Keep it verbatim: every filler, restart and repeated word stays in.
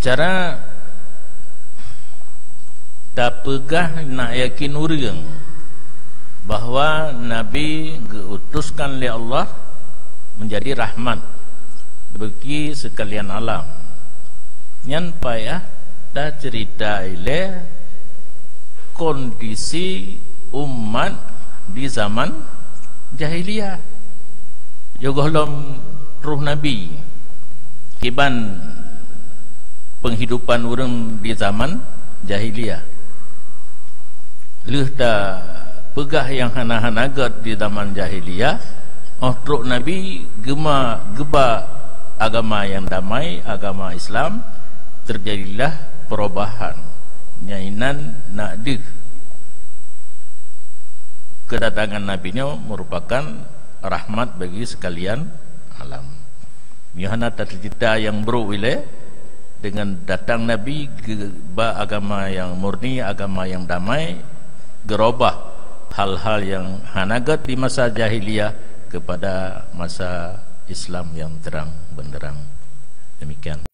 Cara tapeugah nak yakin ureuëng bahwa Nabi geuutuskan lé Allah menjadi rahmat bagi sekalian alam. Nyan payah taceurita ilée kondisi umat di zaman jahiliyah. Yoh gohlom roh Nabi, kiban penghidupan ureuëng di zaman jahiliyah. Lheueh tapeugah nyang hana-hana gét di zaman jahiliyah, óh trok Nabi geuma geuba agama nyang damai, agama Islam, terjadilah perubahan. Nyan inan nak deuh kedatangan Nabi nyoe merupakan rahmat bagi sekalian alam. Nyoe hana taceurita nyang brok ilée, dengan datang Nabi geuba agama nyang murni, agama nyang damai, geurobah hal-hal nyang hana gét di masa jahiliyah kepada masa Islam nyang terang benderang. Demikian.